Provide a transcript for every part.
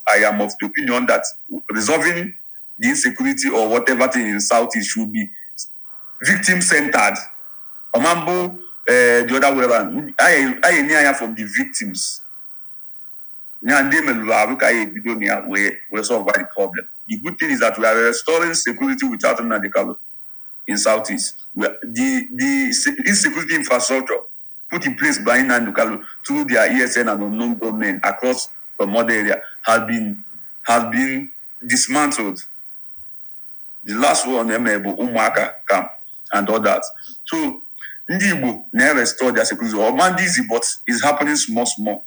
I am of the opinion that resolving the insecurity or whatever thing in Southeast should be victim centered. Omambo, the other way around. I enye anya from the victims. Ya ndị emerụrụ arụ ka anyị ebido na ya wee solve the problem. The good thing is that we are restoring security without Nnamdi Kanu in Southeast. The insecurity infrastructure put in place by Nnamdi Kanu through their ESN and unknown government across some other area has been dismantled. The last one eme bụ Ụmụaka camp and others. So ndị Igbo na-restore their security. Ọ ma easy, but it's happening small small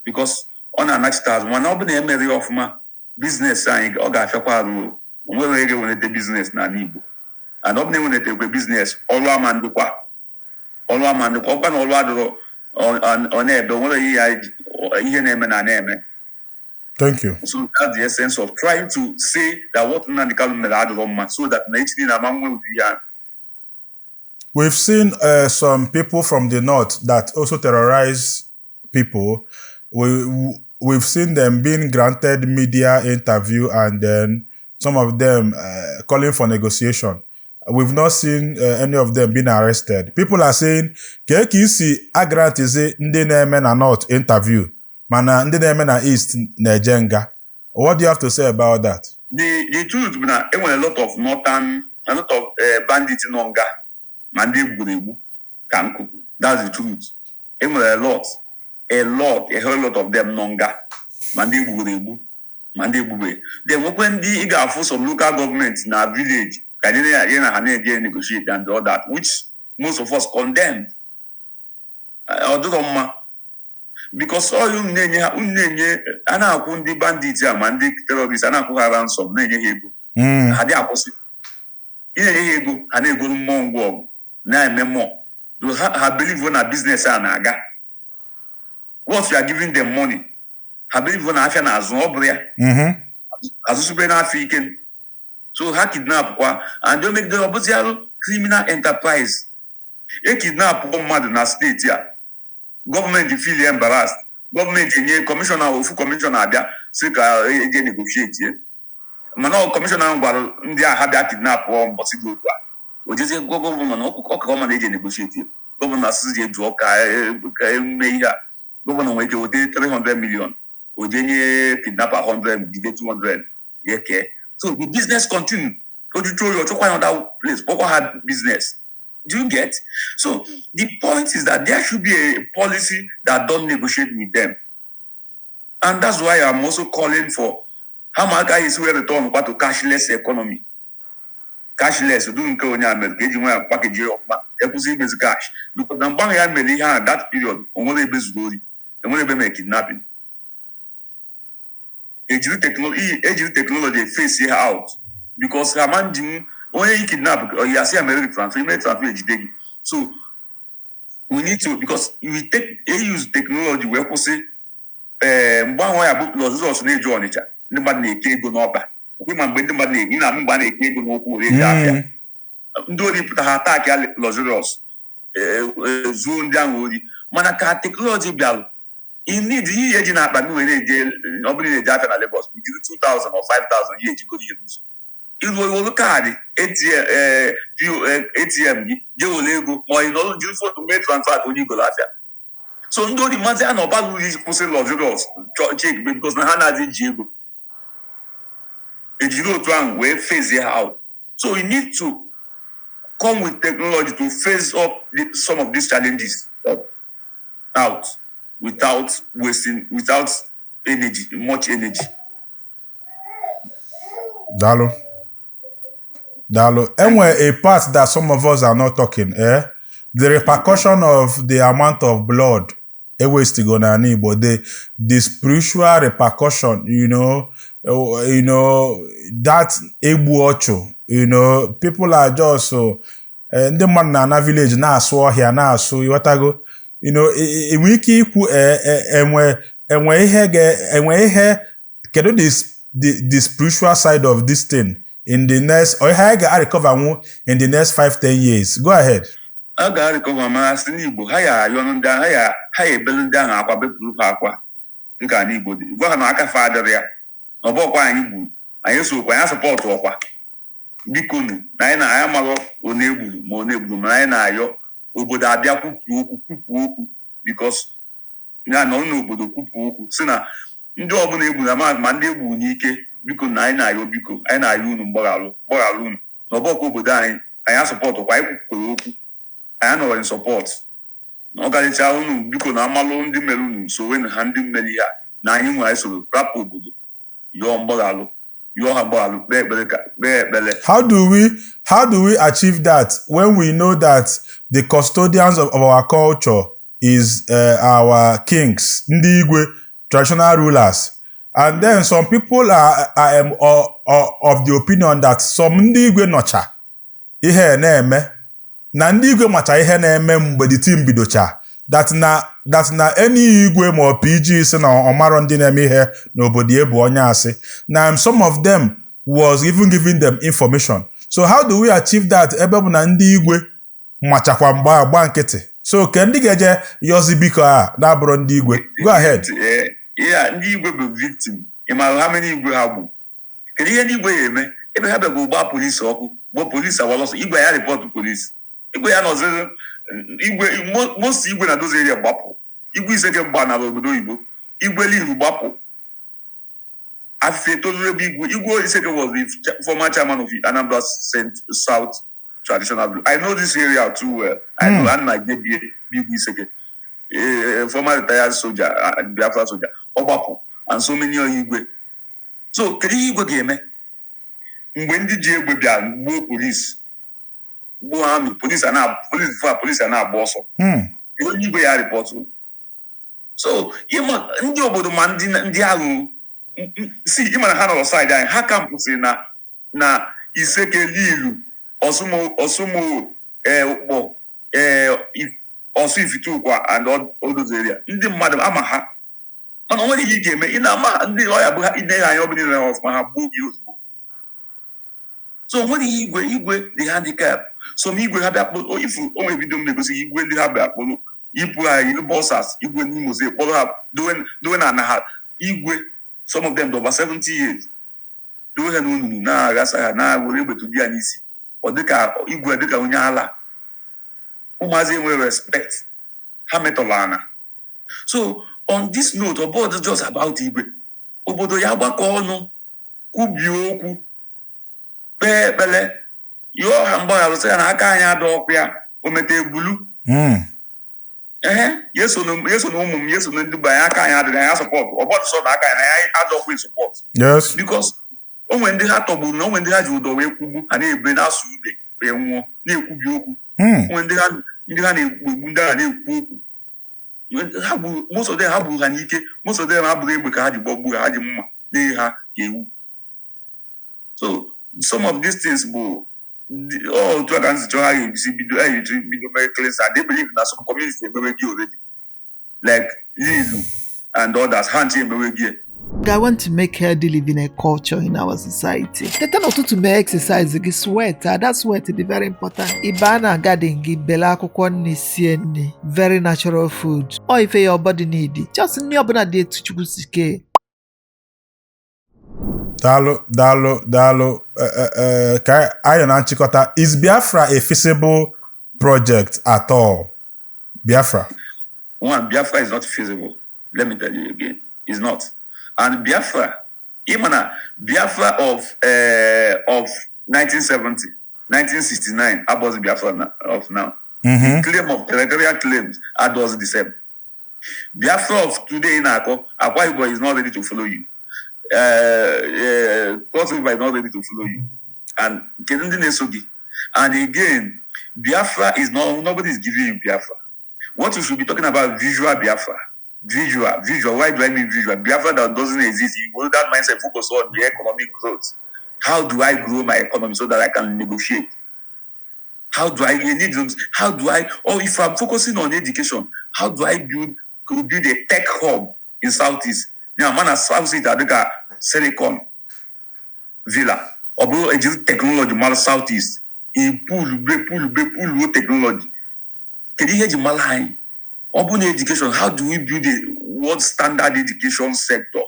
because ọ na-anachite azụ, mana ọ bụ na emere ya ọfụma, business anyị ọ ga-afịakwa arụ. O nwere ego enwelete business n'ala Igbo, and ọ bụ na enweletekwe business, ọrụ ama ndịkwa, ọrụ ama ndịkwa ọkwa na ọrụ adịrọ ọ na-ebe o nwere ihe ya ihe na-eme na na-eme. Thank you. So that's the essence of trying to say that what Nnamdi Kanu mere adịrọ mma, so that na echi niile ama nwe ụdị ya. We've seen some people from the north that also terrorize people. We've seen them being granted media interview and then some of them calling for negotiation. We've not seen any of them being arrested. People are saying, ka ka isi agrantizi ndị na-eme na north interview, mana ndị na-eme na east na-eje nga. What do you have to say about that? The truth bụ na enwere a lot of northern, a lot of bandits nọ nga, ma ndị egburu egbu ka nkụ. That's the truth. Enwere a lot, a lot, a whole lot of them nọ nga, ma ndị egburu egbu, ma ndị egbube. Then nwekwe ndị ị ga-afụ some local government na village ka ndị ya na ha na-eje negotiate and all that, which most of us condemned. Ọ dịrọ mma because all unu na-enye ha, unu na-enye a na-akwụ ndị bandit a ma ndị terrorist, a na-akwụ ha ransom, na-enye ha ego. Ha dị akwụsị ị na-enye ha ego, ha na-egoro mmụọ ngwa ọgụ, na-eme mmụọ. Ha believe na business a na-aga. Once you are giving them money, ha believe na afịa na-azụ, ọ bụrụ ya azụsube n'afọ ike. So ha kidnap kwa and o megidere, ọ bụzi arụ criminal enterprise. E kidnap mmadụ na steeti a, gọọmenti feel embarrassed, gọọmenti enye kọmishọna, ofu kọmishọna abịa si ka eje negotiate ye, mana ọ kọmishọna ahụ gwara ndị agha bịa kidnap ọ mbọsị dị otu a, o jezie gwa gọvanọ na ọ ka ọma na eje negotiate. Gọvanọ asịsị je jụọ ka eme ihe a. Gọvanọ nwere ike weta 300 million, o jee nye kidnapper 100, jide 200 ya kee. So the business continue. Ojuju oyi ọchọkwa another place kpọkwa ha business. Do you get? So the point is that there should be a policy that don't negotiate with them, and that's why I'm also calling for ha ma aka esi wee return kwa to cashless economy. Cashless udu nke onye a mere ka eji nwe ya package ya ọfụma, ekwụsị imezi cash, because na mgbe ahụ ya mere ihe ahụ, that period, o nwere ebe zuru ori, enwere ebe mere kidnapping. Ejiri technology face ha out, because ha ma njinwu onye yi kidnap ya asị ya mere transfer, ime transfer, ejide gị. So we need to, because we take use technology wee kwụsị. Ee, mgbe ahụ ya bụ Lọzọs na-eju Ọnịcha, ndị mmadụ na-eke ego n'ọba okwe, ma mgbe ndị mmadụ na-eke na mgbe a na-eke ego n'ụkwụ were eji afịa. Ndị ori pụta, ha attack ya Luxurious, zuo ndị ahụ ori. Mana ka technology bịalụ, need ihe eji na akpa gị were eje, ọ bụrụ na eje afịa na Lagos, jiri 2000 or 5000, ihe ejikọrọ ihe n'ụzọ iru iwelu kaadị ATM, ATM gị, jee were ego, ma ị nọrọ jiri phone mee transfer onye igoro afịa. So ndị ori mmazi a na ọba uru iji kwụsị Luxurious check, because na ha na-adị ji ego ejiri otu ahụ wee phase ha out. So we need to come with technology to phase up some of these challenges up, out without wasting, without energy, much energy. Daalụ. Daalụ. Enwe a part that some of us are not talking, eh? The repercussion of the amount of blood e wastego n'ala Igbo, the spiritual repercussion, that egbu ọchụ, people are just so, ndị mmadụ na-ana village na-asụ ọhịa na-asụ, ịghọtago? Enwe ike ikwu enwe ihe ga enwe ihe, kedu the spiritual side of this thing in the next, or ihe anyị ga-recover nwu in the next 5, 10 years? Go ahead. A ga-arịkọva, ma sị n'Igbo ha ya ayọ ndị ahụ, ha ya ebelu ndị ahụ akwa, bepụrụ ha akwa. Dịka ala Igbo dị, gwa ha na aka fa adịrị ya, na ọbọkwa anyị gburu, anyị esokwa anyị support ọkwa. Biko nu, na anyị na anyị amarọ one egburu ma one egburu, mana anyị na-ayọ obodo abịa kwupụ okwu, kwupụ okwu, because ya nọ n'obodo kwupụ okwu si na ndị ọbụla egburu ama ma ndị egburu n'ike. Biko na anyị na-ayọ, biko, anyị na-ayọ unu mgbaghalụ, gbaghalụ unu, na ọbọkwa obodo anyị, anyị asupportkwa. Anyị kwukwere okwu, anyị nọrọ in support na ọkarịcha unu. Biko, na amalụ ndị mere unu, sowe ha ndị mmeri ha na anyị nwe. Anyị soro rapụ obodo, yọọ mgbaghalụ, yọọ ha mgbaghalụ, kpee ekpere, ka kpee ekpere. How do we achieve that when we know that the custodians of our culture is our kings, ndị igwe, traditional rulers, and then some people are of the opinion that some ndị igwe nọcha ihe na-eme, na ndị igwe macha ihe na-eme mgbe the team bidocha, that na any igwe ma ọ PG si na ọmarọ ndị na-eme ihe n'obodo ya bụ onye asị, na some of them was even giving them information. So how do we achieve that, ebe bụ na ndị igwe machakwa mgba agba nkịtị? So ke ndị ga-eje yọzi biko a na-abụrụ ndị igwe? Go ahead. Yeah, ndị igwe bụ victim. Ị maara ha mere igwe ha gbu? Kedu ihe ndị igwe ya eme ebe ha bịagwa gbaa polisi ọkụ, gbuo polisi, awala ọsọ? Igwe ya report polisi, igwe ya nọziri igwe. Most igwe na those area gbapụ. Igwe Iseke gba na obodo oyibo, igwe Liru gbapụ, afịfịa etoluru ebe igwe. Igwe Iseke was the former chairman of Anambra South Traditional Group. I know this area too well. I know Anna Gebie. Igwe Iseke, former retired soldier, Biafra soldier, ọ gbapụ, and so many other igwe. So kedu ihe igwe ga-eme mgbe ndị ji egbe bịa gbuo polisi, gbuo army, polisi a na polisi fa, polisi a na-agba ọsọ? Onye igwe ya report? So ịma ndị obodo ma ndị agha si, ịma na ha nọrọ side anyị, ha kampụsị na Iseke, Lilu, Osumo, Osumo, ee, Ụkpọ, ee, Ọsụ Ifitukwa and all those area. Ndị mmadụ ama ha, mana o nwere ihe ị ga-eme. Ị na-ama ndị lọya bụ ha ine ha anya, ọ bụla ha ọfụma, ha gbuo gị ozugbo. So o nwere ihe igwe, igwe dị handicap. So ma igwe ha bịa kpọrọ ifu, o nwere video m na-egosi igwe ndị ha bịa kpọrọ yipụ ha, yiri boxers. Igwe n'Imo Steeti kpọrọ ha dowe na ana ha. Igwe, some of them dị over 70 years, dowe ha n'onunu, na-aghasa ha, na-were egbetu di ya n'isi. Ọ dịka igwe, dịka onye ala. Ụmụazị enwere respect, ha metọrọ ana. So on this note, ọ bụghị just about igwe. Obodo ya gbakọ ọnụ, kwubie okwu, kpee ekpere, yọọ ha mgbaghara, sị ya na aka anyị ada ọkụ ya o meta egbulu. Ehe, ya so na ụmụ m, ya so na ndị be anyị, aka anyị adịghị anyị support. Ọ bọdụ sọ na aka anyị na anyị adọkwa support because o nwere ndị ha tọgburu, na o nwere ndị ha ji ụdọ wee kwugbu ha, na-ebe na-asụ ude wee nwụọ, na-ekwubi okwu. O nwere ndị ha na-egbu, ndị agha na-ekwu okwu. Ha gburu most of them, ha gburu ha n'ike. Most of them ha gburu egbe ka ha ji gbọgbuo ha, ha ji mma na ha ka ewu. So some of these things bụ ọ otu a ka nsi chọọ ha ga-esi bido, ha ga-eji bido mee cleanse. And they believe na some communities emewe gị already, like Lilu and others, ha nche emewe gị. I want to make healthy living a culture in our society. Teta n'ụtụtụ, mee exercise gị, sweat, that sweat dị very important. Ị baa na garden gị, bele akwụkwọ nri, sie nri, very natural food. Ọ ife your body need. Just nri ọbụla dị etu Chukwu si kee. Daalụ, daalụ, daalụ. Ka anyị nọ na nchịkọta, is Biafra a feasible project at all? Biafra? One, Biafra is not feasible. Let me tell you again, it's not. And Biafra, ịma na Biafra of 1970, 1969 abụghịzi Biafra of now. Claim of territorial claims are those the same. Biafra of today na-akọ, Akwa Ibom is not ready to follow you. Cross River is not ready to follow you. And kedu ndị na-eso gị? And again, Biafra is not, nobody is giving you Biafra. What you should be talking about, visual Biafra. Visual, visual. Why do I mean visual? Biafra that doesn't exist. You go that mindset, focus on the economic growth. How do I grow my economy so that I can negotiate? How do I you need how do I, or if I'm focusing on education, how do I build a tech hub in Southeast? Now, man, Southeast adịka Silicon Villa. Ọ bụrụ ejiri technology mara Southeast, ipulube pulube puluo technology. Kedu ihe eji mara anyị? Ọ bụ na education, how do we build a world standard education sector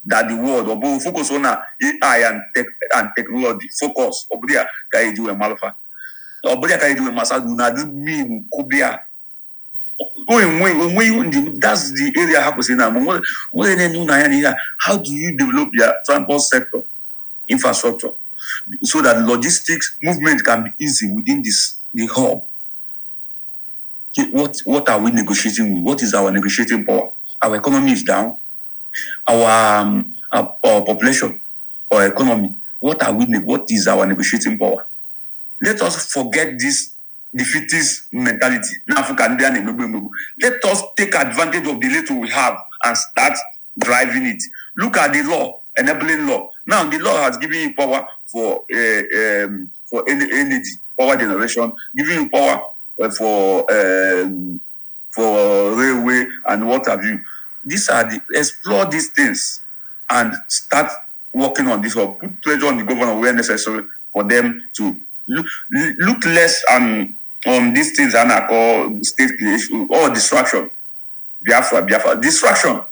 that the world, ọ bụ focus on na AI and tech and technology focus. Ọ bụrụ ya ka eji wee malụfa, ọ bụrụ ya ka eji wee masa na adị mean kụbịa onwe onwe ndị. That's the area ha kwesịrị na nwere na-enye ụlọ anya n'ihe a. How do you develop your transport sector infrastructure so that logistics movement can be easy within this the hub? What are we negotiating with? What is our negotiating power? Our economy is down. Our population or economy, what is our negotiating power? Let us forget this defeatist mentality. Now, Africa, ndị a na-emegbu emegbu. Let us take advantage of the little we have and start driving it. Look at the law, enabling law. Now, the law has given you power for energy, power generation, giving you power for railway and what have you. These are the explore these things and start working on this or put pressure on the governor where necessary for them to look less on these things and I call state creation or distraction. Biafra, Biafra, distraction.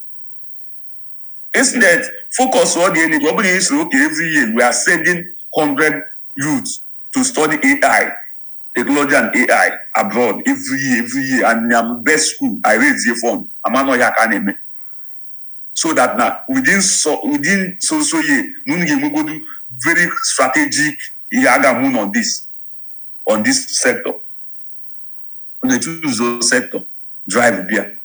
Instead, focus all the energy. Ọ bụrụ na isi, okay, every year we are sending 100 youths to study AI, technology and AI abroad every year, every year, and na best school, I raise the fund. Ama ya ka a na-eme. So that na within so so year, unu ga-enwegodu very strategic ihe a ga-amụ on this sector. Unu choose sector, drive bịa.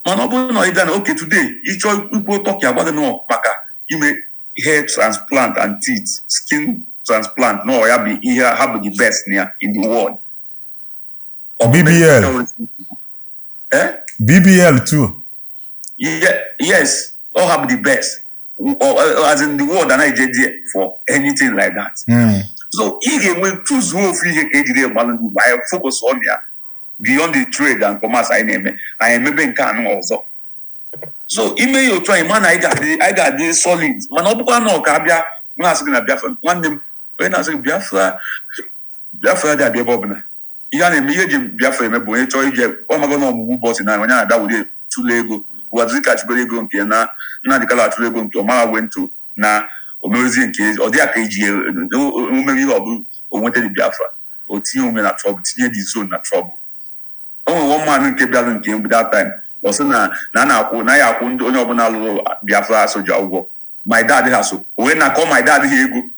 Mana ọ bụrụ na ị bịa na, okay, today ịchọ ikwu Turkey, agwa gị nọ maka ime hair transplant and teeth, skin transplant, no, ya bụ ihe ha bụ the best na ya in the world. Ọ bụ BBL. Eh? BBL too. Yeah, yes, all have the best. Or, as in the world, and I there for anything like that. So ị ga-enwe choose ofu ihe ka ejiri gbalụ ndị Igbo anyị focus on ya beyond the trade and commerce anyị na-eme, anyị emebe nke anụ ọzọ. So ime ya otu anyị ma na anyị ga-adị solid. Mana ọ bụkwa na ọ ka abịa na-asị gị na Biafra, nwanne m, onye na-asị gị Biafra, Biafra dị abịa ebe ọbụla. Ihe a na-eme, ihe eji Biafra eme bụ onye chọọ ije ọmago na ọmụmụ ụbọchị na onye na-abịa were tụlee ego Wazirika chụgoro ego nke na Nnamdi Kanu achụrụ ego nke ọmara wento na omerezie nke ọ dị ya ka eji omere ihe ọ bụ o nweta the Biafra, o tinye onwe na trouble, tinye the zone na trouble. O nwere one man nke bịara nke mbụ that time, ọ sị na a na-akwụ na ya akwụ ndị onye ọbụla lụrụ Biafra soja ụgwọ. My dad ha so o wee na-akọ my dad ha ego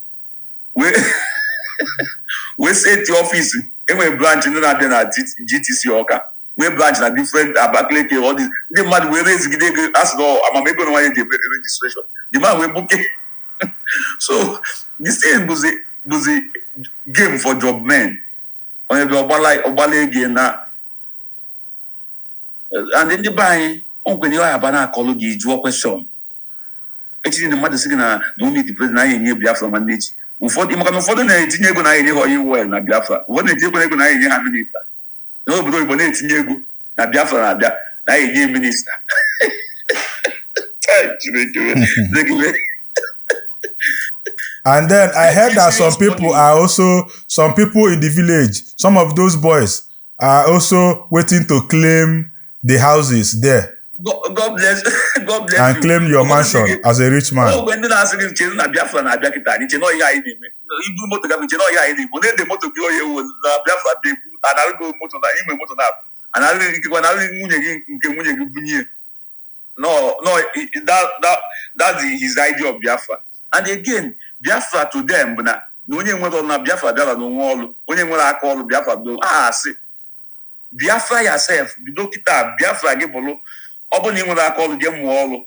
wee seti office. Enwere branch ndị na-abịa na GTC Ọka, nwee branch na different Abakaliki, all these ndị mmadụ wee rezigide ego, a sị na amamego na nwanyị ji eme registration, the man wee buke. So this thing bụzi game for job men. Onye bịa ọgbala ego na and ndị be anyị o nkwere ihe ọ aba na-akọlụ gị jụọ question echi na mmadụ sị gị na onye president anyị enye Biafra nwanne echi. Ụfọdụ, maka na ụfọdụ na-etinye ego na anyị enye ha oil well na Biafra, ụfọdụ na-etinye ego na anyị enye ha minista n'obodo oyibo, na-etinye ego na Biafra na-abịa na anyị enye minista. Chai, Chineke, Chineke. And then I heard that some people are also, some people in the village, some of those boys are also waiting to claim the houses there. God, God bless, God bless and you. Claim your mansion as a rich man. Ọ mgbe ndị na-asị gị chere na Biafra na-abịa kịta, anyị che na ihe anyị na-eme ibu moto gafe, che na ihe anyị na-eme na-ede moto gị onye ewu na Biafra bịa ekwu anarịgo moto na inwe moto na-abụ anarị nkekwa narị nwunye gị nke nwunye gị bunye. No, that's his idea of Biafra. And again, Biafra to them bụ na onye nwere ọrụ na Biafra bịara na onwe ọrụ, onye nwere aka ọrụ Biafra bụ a asị Biafra yourself. Bido kịta Biafra gị bụrụ ọ bụrụ na ị nwere aka ọrụ, jee mụọ ọrụ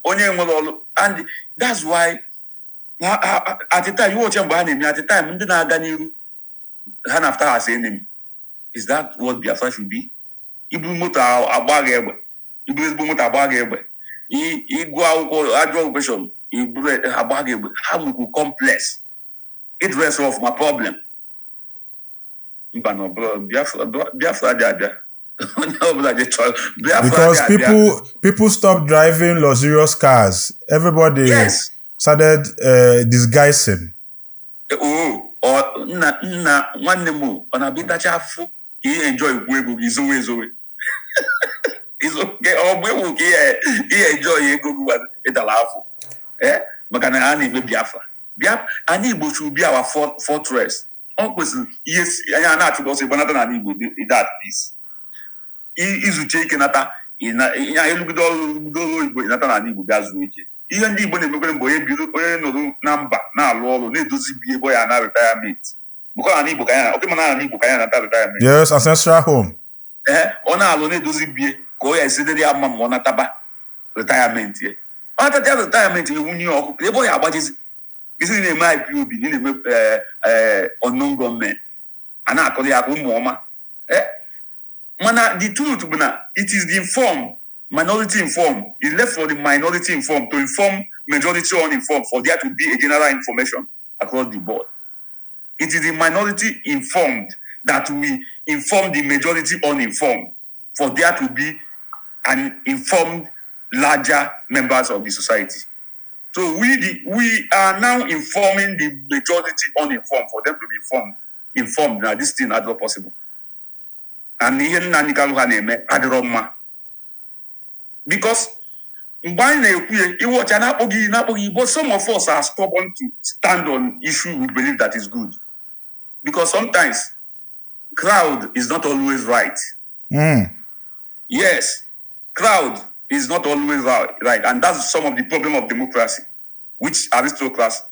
onye nwere ọrụ. And that's why at the time you watch mgbe ha na-eme, at the time ndị na-aga n'iru ha na-after as enemy. Is that what Biafra should be? Iburu moto agba gị egbe, iburu ezigbo moto agba gị egbe, ịgụ akwụkwọ ajụọ question, iburu agba gị egbe. Ha nwekwu complex ịdress of my problem. Mba, na ọ bụrụ Biafra, Biafra dị abịa, onye ọbụla je chọrọ Biafra Because dị abịa. people stopped driving luxurious cars. Everybody started disguising. Oo, ọ nna nna nwanne m o, ọ na-abịa ịtacha afụfụ ka ị enjoy kwu ego gị zowe ezowe. It's okay. Ọ bụ ewu ka ihe enjoy ego gị ịdara afọ. Eh? Maka na a na-eme Biafra. Bịa, anyị Igbo should be our fortress. Ọ kwesịrị ihe anyị a na-achụkwa ọsọ ịgbanata n'ala Igbo dị that peace. Izuche ike nata ya elugide ọrụ, lugide ọrụ oyibo, ịnata n'ala Igbo bịa zuo ike. Ihe ndị Igbo na-emekwere mgbe onye bido, onye nọrọ na mba na-alụ ọrụ, na-edozi bi ebe ya na retirement, bụkwa n'ala Igbo ka ya oke, mana n'ala Igbo ka ya nata retirement. Yes, ancestral home. Ee, ọ na-alụ, na-edozi bie ka ọ ya esidere ya mma ma ọ nataba retirement ya. Ọ natacha retirement ya, wunye ọkụ ebe ọ ya agbajezi isi na-eme IPOB, ị na-eme unknown gunmen, a na-akọrọ ya aka ụmụ ọma. Mana the truth bụ na it is the informed minority informed is left for the minority informed to inform majority uninformed for there to be a general information across the board. It is the minority informed that will inform the majority uninformed for there to be an informed larger members of the society. So we are now informing the majority uninformed for them to be informed. Informed now this thing is not possible. And ihe Nnamdi Kanu ha na-eme adịrọ mma. Because mgbe anyị na-ekwu ya, iwe ọcha na-akpọ gị, but some of us are stubborn to stand on issue we believe that is good. Because sometimes crowd is not always right. Yes, crowd is not always right, and that's some of the problem of democracy, which aristocrats,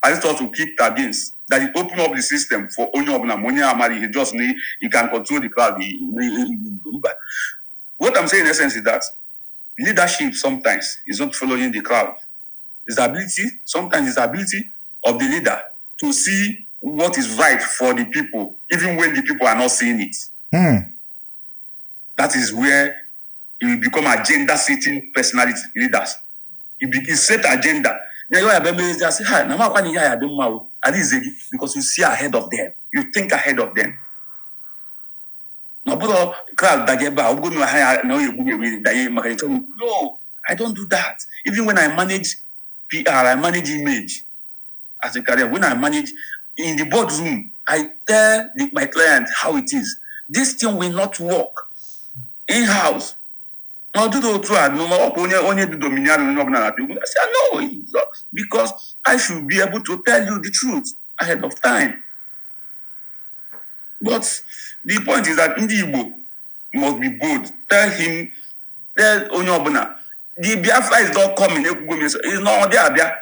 Aristotle kicked against. That it open up the system for onye ọbụla, ma onye amara ihe, just na he can control the crowd. But what I'm saying in essence is that leadership sometimes is not following the crowd. It's the ability, sometimes it's the ability of the leader to see what is right for the people, even when the people are not seeing it. That is where you become agenda setting personality leaders. You set agenda. Now you are say, "Hi, na makwa ni ya dị mma o." Adịghịzi gị because you see ahead of them. You think ahead of them. Na ọ bụrụ crowd daga ebe a, ọ bụrụ na ha ya na ọ egbu egbu danye maka ịchọ. No, I don't do that. Even when I manage PR, I manage image as a career. When I manage in the boardroom, I tell my client how it is. This thing will not work in-house. Na ọ dịrị otu a na ọ bụ onye dị domineering, onye ọbụla na-apịa egwu. I say no, it's not, because I should be able to tell you the truth ahead of time. But the point is that ndị Igbo must be bold. Tell him, tell onye ọbụla, the Biafra is not coming. Ekwugo m ya, it's not ọ dị abịa.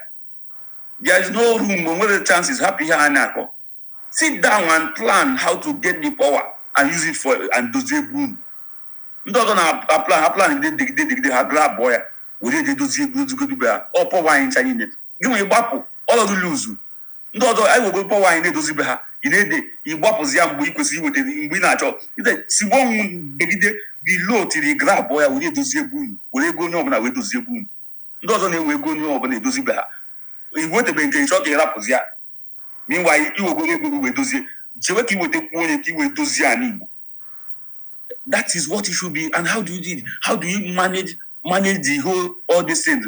There is no room, o nwere chances. Hapụ ihe a na-akọ. Sit down and plan how to get the power and use it for and dozie ebe unu. Ndị ọzọ na-aplan ha plan degide degide, ha grab ya were eje dozie dozigodo be ha. Ọ power anyị ncha niile gị nwere gbapụ ọlọdụ luzu. Ndị ọzọ anyị wego power anyị na-edozi be ha. Ị na-ede ịgbapụzi ya mgbe ị kwesịrị iweta, mgbe ị na-achọ ide sigbo ọnwụ degide below tiri grab ya were edozie ebe unu, were ego onye ọbụla wee dozie ebe unu. Ndị ọzọ na-ewe ego onye ọbụla edozi be ha, iwetebe nke ịchọ ka ịrapụzi ya. Meanwhile, iwegoro ego gị wee dozie, chewe ka iwetakwu onye ka iwee dozie ala Igbo. That is what it should be. And how do you do it? How do you manage the whole all these things?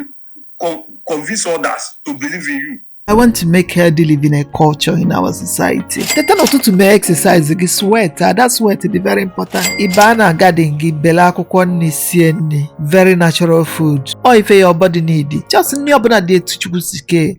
Convince others to believe in you. I want to make healthy living a culture in our society. Teta n'ụtụtụ, mee exercise gị, sweat, that sweat dị very important. Ị baa na garden gị, bele akwụkwọ nri, sie nri, very natural food. Ọ ife your body need. Just nri ọbụla dị etu Chukwu si kee.